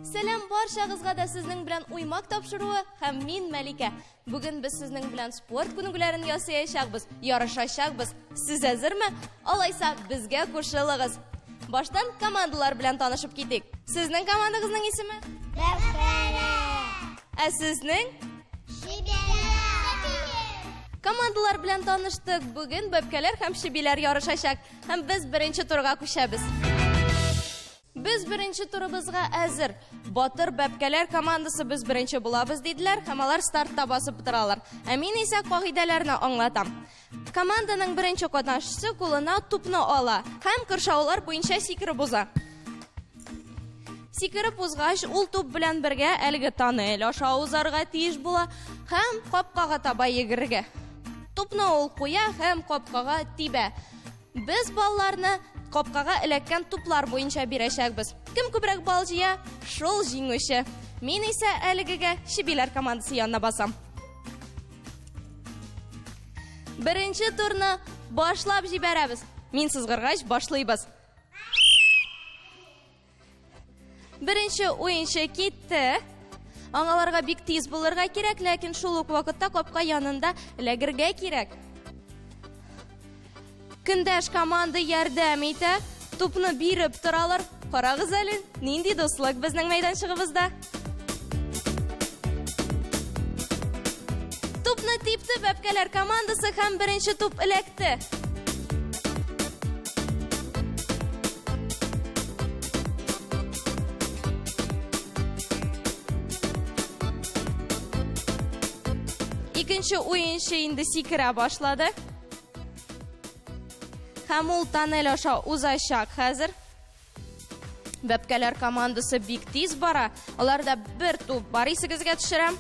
Сәлам барчагызга да сезнең белән Уймак тапшыруы һәм мин Мәликә. Бүген без сезнең белән спорт күнегүләрен ясаячакбыз, ярышачакбыз. Сез әзерме? Алайса, безгә кушылыгыз. Баштан командалар белән танышып китик. Сезнең командагызның исеме? Бәбкәләр. Ә сезнең? Чебиләр. Командалар белән таныштык. Бүген бәбкәләр һәм чебиләр ярышачак. Һәм без беренче турга күчәбез. Без беренче турыбызга әзер. Батыр бәбкәләр командасы без беренче булабыз диделәр һәм алар стартта басып торалар. Ә мин исә кагыйдәләрне аңлатам. Команданың беренче катнашчысы кулына тупны ала һәм кыршаулар буенча сикереп уза. Сикереп узгач, ул туп белән бергә әлеге тоннель аша узарга тиеш була һәм капкага таба йөгерергә. Тупны ул куя һәм капкага тибә. Без балларны капкага эләккән туплар буенча бирәчәкбез. Кем күбрәк балл җыя, шул җиңүче. Мин исә әлегегә Чебиләр командасы янына басам. Беренче турны башлап җибәрәбез. Мин сызгыргач башлыйбыз. Беренче уенчы китте. Аңаларга бик тиз булырга кирәк, ләкин шул ук вакытта капка янында эләгергә кирәк. Көндәш команда ярдәм итә, тупны биреп торалар. Карагыз әле, нинди дуслык безнең мәйданчыгыбызда. Тупны типте бәбкәләр командасы һәм беренче туп эләкте. Икенче уенчы инде сикерә башлады. Һәм ул тоннель аша узачак хәзер. Бәбкәләр командасы бик тиз бара. Аларда бер туп бар исегезгә төшерәм.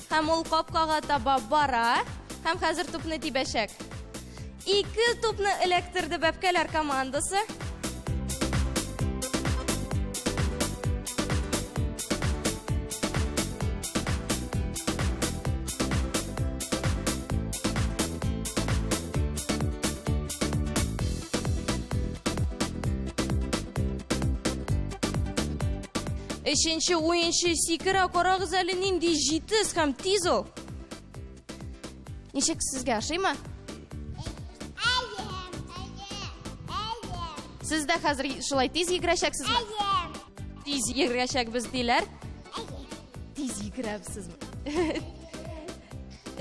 Һәм ул капкага таба бара. Һәм хәзер тупны тибәчәк. Ике тупны эләктерде бәбкәләр командасы. Өченче уенчы сикерә, карагыз әле нинди җитез һәм тиз ул. Ничек сезгә ошыймы? Әйе, әйе, әйе. Сез дә хәзер шулай тиз йөгерәчәксезме? Әйе. Тиз йөгерәчәкбез диләр. Әйе. Тиз йөгерәбезме?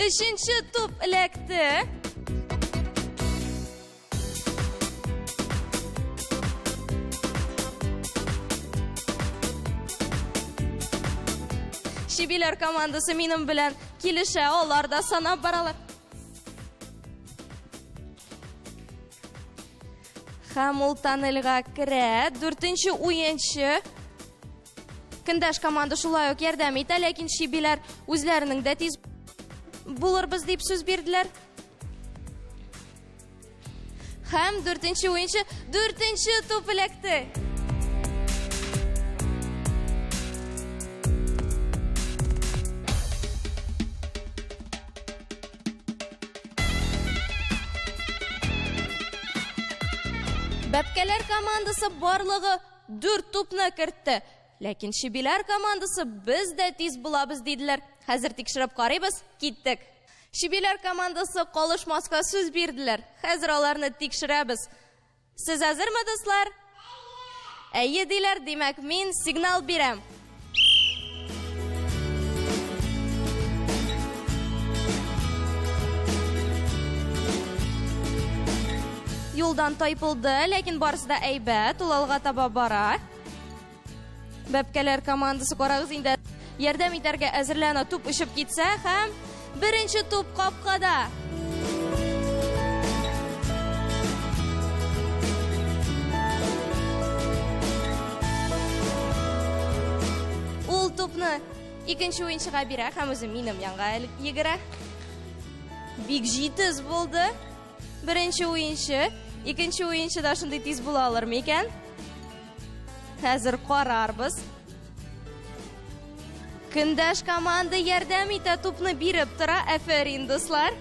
Өченче туп эләкте. Чебиләр командасы минем белән килешә, алар да санап баралар. Һәм ул тоннельгә керә. Дүртенче уенчы. Көндәш команда шулай ук ярдәм итә, ләкин чибиләр үзләренең дә тиз булырбыз дип сүз бирделәр. Һәм дүртенче уенчы дүртенче туп эләкте. Бәбкәләр командасы барлыгы 4 тупны кертте. Ләкин Чебиләр командасы без дә тиз булабыз диделәр. Хәзер тикшереп карыйбыз, киттек. Чебиләр командасы калышмаска сүз бирделәр. Хәзер аларны тикшерәбез. Сез әзерме, дуслар? Әйе диләр, димәк, мин сигнал бирәм. Юлдан тайпылды, ләкин барысы да әйбәт, ул алга таба бара. Бәбкәләр командасы карагыз инде ярдәм итәргә әзерләнә. Туп очып китсә һәм беренче туп капкада. Ул тупны Икенче уенчыга бирә һәм үзе минем янга йөгерә. Бик җитез булды. Беренче уенчы, икенче уенчы да шундый тиз була алыр микән? Хәзер карарбыз. Көндәш команда ярдәм итә, тупны биреп тора. Әфәрин, дуслар.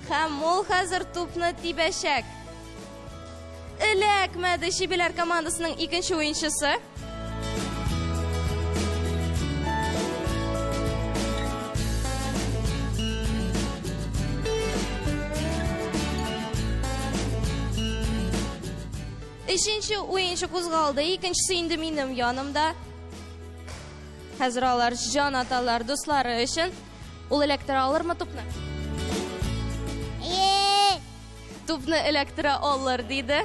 Һәм ул хәзер тупны тибәчәк. Эләкмәде Чибиләр командасының икенче уенчысы. Өченче уенчы кузгалды, икенчесе инде минем янымда. Хәзер алар җан аталар дуслары өчен. Ул эләктерә алырмы тупны? Тупны эләктерә алыр, диде.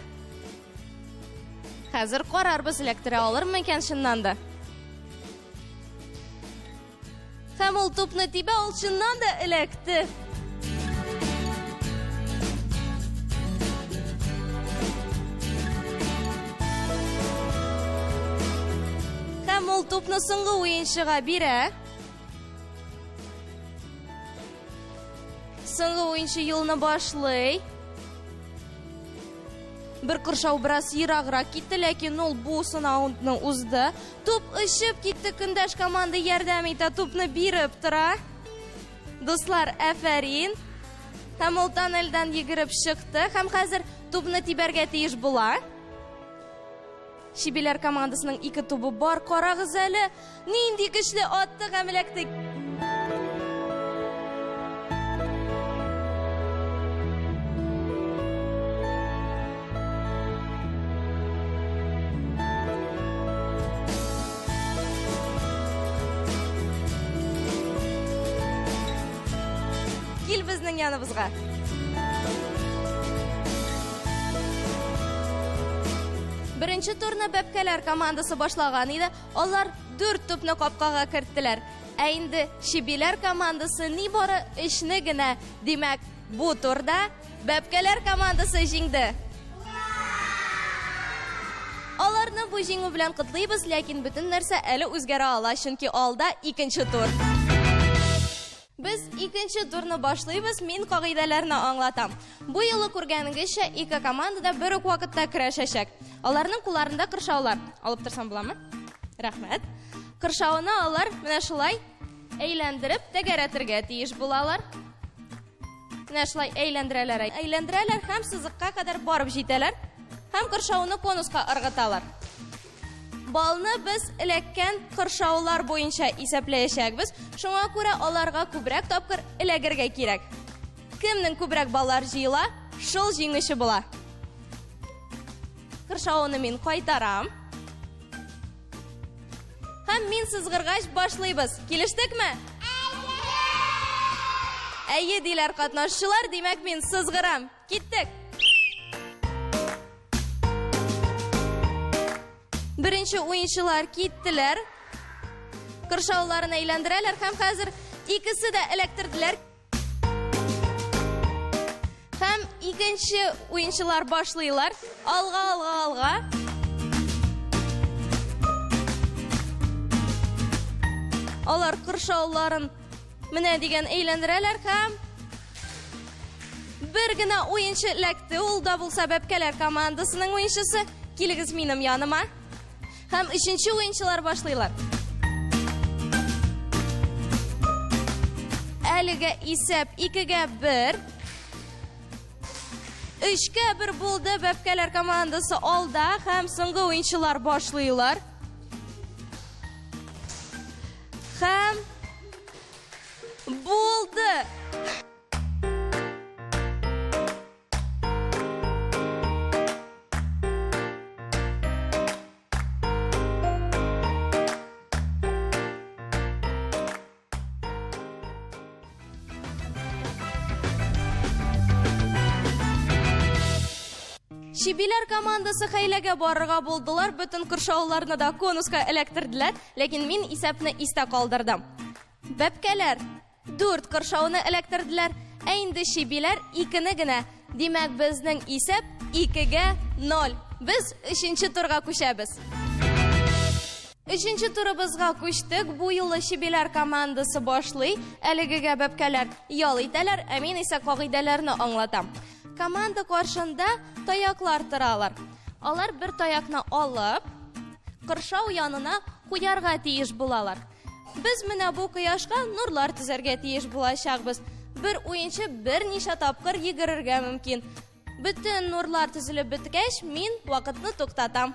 Хәзер карарбыз, эләктерә алырмы икән чыннан да. Һәм ул тупны тибә, ул чыннан да эләкте. Һәм ул тупны соңгы уенчыга бирә. Соңгы уенчы юлны башлый. Бер кыршау бераз ераграк китте, ләкин ул бу сынауны узды. Туп очып китте, көндәш команда ярдәм итә, тупны биреп тора. Дуслар, әфәрин. Һәм ул тоннельдән йөгереп чыкты һәм хәзер тупны тибәргә тиеш була. Чибиләр командасының ике тубы бар. Карагыз әле, нинди көчле атты һәм эләкте. Кил безнең яныбызга. Беренче турны бәбкәләр командасы башлаган иде. Алар 4 тупны капкага керттеләр. Ә инде Чибиләр командасы нибары 3-не генә. Димәк, бу турда бәбкәләр командасы җиңде. Аларны бу җиңү белән котлыйбыз, ләкин бөтен нәрсә әле үзгәрә ала, чөнки алда икенче тур. Без икенче турны башлыйбыз, мин кагыйдәләрне аңлатам. Бу юлы күргәнегезчә, ике команда да бер үк вакытта көрәшәчәк. Аларның кулларында кыршаулар. Алып торсам буламы? Рәхмәт. Кыршауны алар менә шулай әйләндереп тәгәрәтергә тиеш булалар. Менә шулай әйләндерәләр, әйләндерәләр һәм сызыкка кадәр барып җитәләр һәм кыршауны конуска ыргыталар. Балны без эләккән кыршаулар буенча исәпләячәкбез. Шуңа күрә аларга күбрәк тапкыр эләгергә кирәк. Кемнең күбрәк баллар җыела, шул җиңүче була. Кыршауны мин кайтарам. Һәм мин сызгыргач башлыйбыз. Килештекме? Әйе, диләр катнашучылар, димәк мин сызгырам. Киттек! Беренче уенчылар киттеләр. Кыршауларын әйләндерәләр һәм хәзер икесе дә эләктерделәр. Һәм икенче уенчылар башлыйлар. Алга, алга, алга. Алар кыршауларын менә дигән әйләндерәләр һәм бер генә уенчы эләкте. Ул да булса бәбкәләр командасының уенчысы. Килегез минем яныма. Һәм өченче уенчылар башлыйлар. Әлегә исәп 2-гә 1. 3-кә 1 булды. Бәбкәләр командасы алда һәм соңгы уенчылар башлыйлар. Һәм булды. Чибиләр командасы хәйләгә барырга булдылар, бөтен кыршауларны да конуска эләктерделәр, ләкин мин исәпне истә калдырдым. Бәбкәләр 4 кыршауны эләктерделәр, ә инде чибиләр 2-не генә. Димәк, безнең исәп 2-гә 0. Без 3-нче турга күчәбез. Өченче турыбызга күчтек. Бу юлы Чебиләр командасы башлый. Әлегегә бәбкәләр ял итәләр, ә мин исә кагыйдәләрне аңлатам. Команда каршында таяклар торалар. Алар бер таякны алып, кыршау янына куярга тиеш булалар. Без менә бу кояшка нурлар төзәргә тиеш булачакбыз. Бер уенчы берничә тапкыр йөгерергә мөмкин. Бөтен нурлар төзелеп беткәч, мин вакытны туктатам.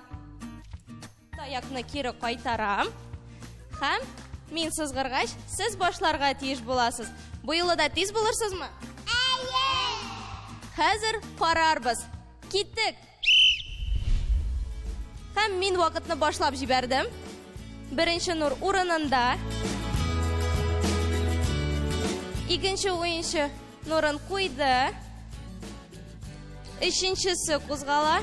Таякны кире кайтарам. Һәм мин сызгыргач, сез башларга тиеш буласыз. Бу юлы да тиз булырсызмы? Әйе! Хәзер карарбыз. Киттек! Һәм мин вакытны башлап җибәрдем. Беренче нур урынында. Икенче уенчы нурын куйды. Өченчесе кузгала.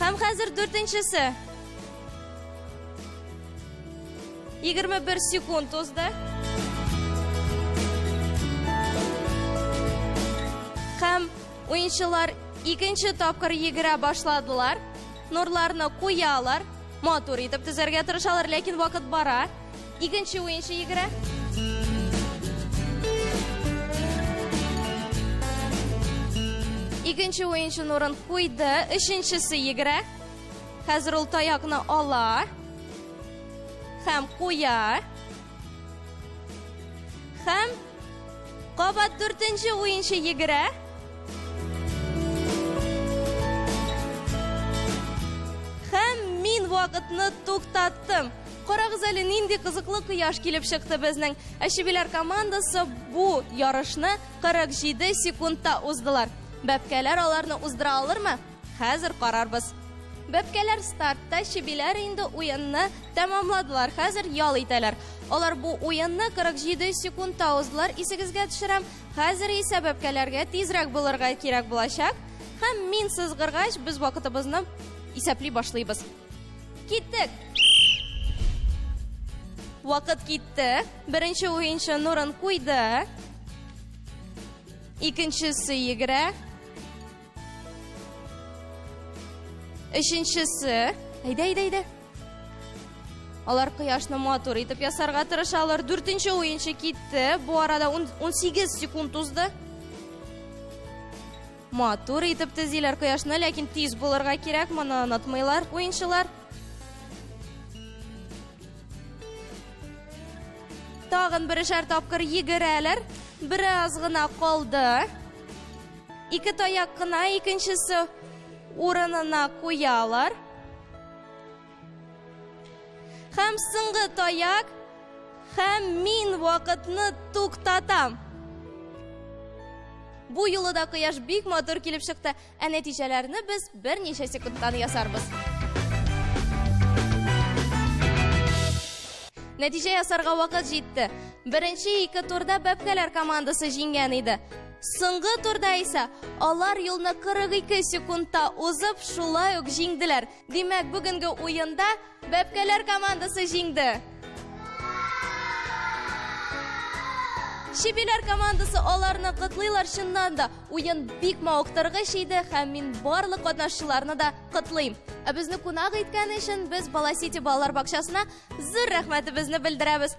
Һәм хәзер дүртенчесе. 21 секунд узды. Һәм уенчылар икенче тапкыр йөгерә башладылар. Нурларны куялар. Матур итеп төзәргә тырышалар, ләкин вакыт бара. Икенче уенчы йөгерә. Икенче уенчы нурын куйды, өченчесе йөгерә. Хәзер ул таякны ала һәм куя. Һәм кабат дүртенче уенчы йөгерә. Һәм мин вакытны туктаттым. Карагыз әле, нинди кызыклы кояш килеп чыкты безнең. Ә Чебиләр командасы бу ярышны 47 секундта уздылар. Бәбкәләр аларны уздыра алырмы? Хәзер карарбыз. Бәбкәләр стартта, чебиләр инде уенны тәмамладылар. Хәзер ял итәләр. Алар бу уенны 47 секундта уздылар. Исегезгә төшерәм, хәзер исә бәбкәләргә тизрәк булырга кирәк булачак. Һәм мин сызгыргач, без вакытыбызны исәпли башлыйбыз. Киттек! Вакыт китте. Беренче уенчы нурын куйды. Икенчесе йөгерә. Өченчесе. Әйдә, әйдә, әйдә. Алар кояшны матур итеп ясарга тырышалар. Дүртенче уенчы китте. Бу арада 18 секунд узды. Матур итеп төзиләр кояшны, ләкин тиз булырга кирәк, моны онытмыйлар уенчылар. Тагын берешәр тапкыр йөгерәләр. Бераз гына калды. Ике таяк кына икенчесе урынына куялар. Һәм соңгы таяк, һәм мин вакытны туктатам. Бу юлы да кояш бик матур килеп чыкты, ә нәтиҗәләрне без берничә секундтан ясарбыз. Нәтиҗә ясарга вакыт җитте. Беренче ике турда бәбкәләр командасы җиңгән иде. Соңгы турда исә алар юлны 42 секундта узып, шулай ук җиңделәр. Димәк, бүгенге уенда бәбкәләр командасы җиңде. Чебиләр командасы аларны котлыйлар. Чыннан да, уен бик мавыктыргыч иде һәм мин барлык катнашчыларны да котлыйм. Ә безне кунак иткән өчен без Бала Сити балалар бакчасына зур рәхмәтебезне белдерәбез.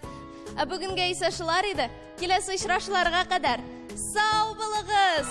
Ә бүгенгә исә шулар иде. Киләсе очрашуларга кадәр сау булыгыз!